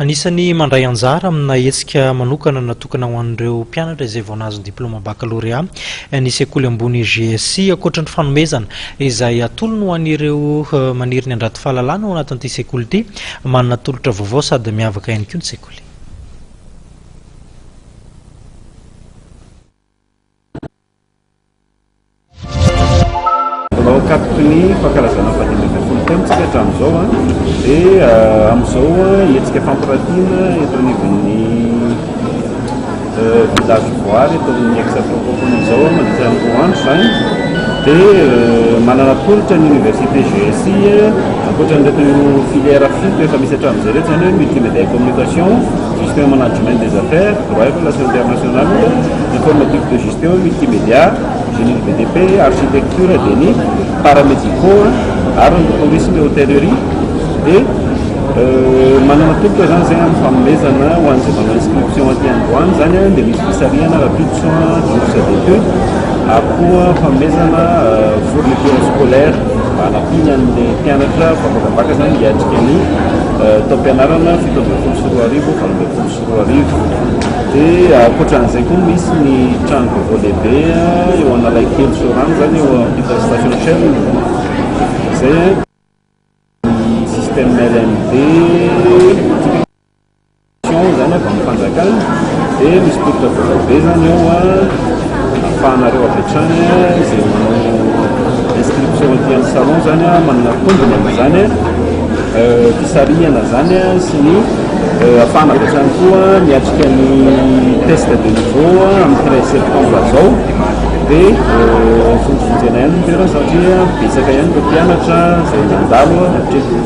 Anisan'ny mandray anjara amina hetsika manokana natokana ho an'ireo mpianatra izay vao nahazo ny diplaoma bakalorea ny sekoly ambony GSI. Ankoatra ny fanomezana izay atolony ho an'ireo maniry ny handrato fahalalana ao anatin'ity sekoly ity, manana tolotra vaovao sady miavaka ihany koa ny sekoly. Mbola ao ankatoky ny fankalazana ny fahadimy ambin'ny folo taona isika hatramin'izao dia amin'izao hetsika fampiratiana eto anivon'ny village Voary eto amin'ny ex Francophonie izao mandritra ny 2 andro izany dia manana tolotra ny université GSI ankoatra an'ireto filière fito efa misy hatramin'izay ireto izany hoe multimédia et communication, gestion et management des affaires, droit et relations internationales, informatique de gestion, multimédia, génie du BTP, architecture dia ny paramédicaux ary ny tourisme et hôtellerie dia manana tolotra izany izay amin'ny fanomezana ho an'izay manao inscription aty androany izany dia misy fisarihana rahampitso bourse d'études ary koa fanomezana fourniture scolaire mba hanampiana an'ilay mpianatra vao afaka bacc izany hiatrika ny taom-pianarana 2017 2018. Dia ankoatran'izay koa misy ny trano vaovao lehibe eo Analakely Soarano izany eo ampitan'ny station Shell izay ny système LMD izany avy amin'ny fanjakana dia misy tolotra vaovao be izany eo ahafahanareo avy hatrany izay manao inscription aty amin'ny salon izany manana tombony amin'izany fisarihana izany sy ny ahafahana avy hatrany koa miatrika ny test de niveau amin'ny 13 septembre izao dia vonjivonjena ihany ny toerana satria betsaka ihany ireo mpianatra izay nandalo hatreto.